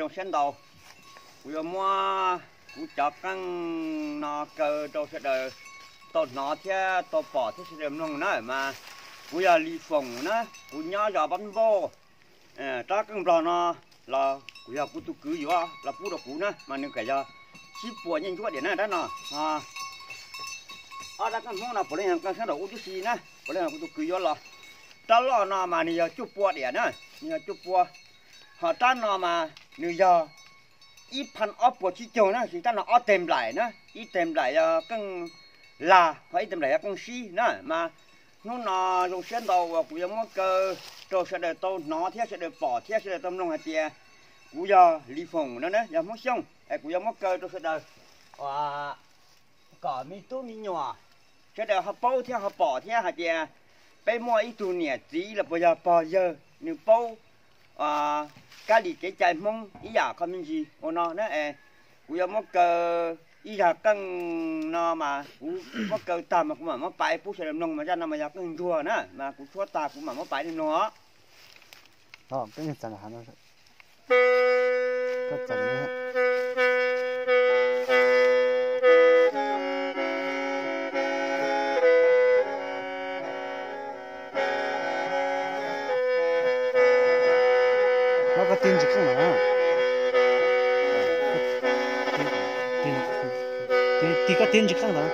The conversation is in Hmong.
Zoo siab ntau, kuv yuav muab kuv cov qeej no kaw rau sawv daws tau hnov thiab tau pom thiab sawv daws mloog na mas. Kuv yog Lis Foom na, kuv nyob zos Pab Npauj. Rab qeej nplog no los kuv yog kuv tus kwv yuav los pub rau kuv na mas nws kam yog tsib puas nyiaj ntsuab diam na rab no. Ob rab qeej Hmoob no puav leej yog qeej sab nraum ub tib si na, puav leej yog kuv tus kwv yuav los. Rab loj no mas nws yog cuaj pua diam na, nws yog cuaj pua. Ho rab no mas nws yog ib phav ob puas tsib caug na, rab no ob teg nplaim na, ib teg nplaim yog qeej lag, ho ib teg nplaim yog qeej sib na mas. Hnub no zoo siab ntau uas kuv yuav muab kaw rau sawv daws tau hnov thiab sawv daws pom thiab sawv daws tau mloog hais tias kuv yog Lis Foom no na, yog Hmoob Xyooj es kuv yuav muab kaw rau sawv daws kom me tub me nyuam sawv daws ho paub thiab ho pom thiab hais tias peb muaj ib tug niam txiv los puas yog pog yawg nws paub kab li kev cai Hmoob ib yam qho me ntsis ua no na es. Kuv yuav muab kaw ib zaj qeej no mas kuv muab kaw tag mas kuv mam muab pais pub sawv daws mloog mas zaj no mas yog qeej ntsuag na mas kuv tshuab tag kuv mam muab pais nej mloog os. Koj tig ntsis qeej lawm. Tig koj tig ntsis qeej lawm.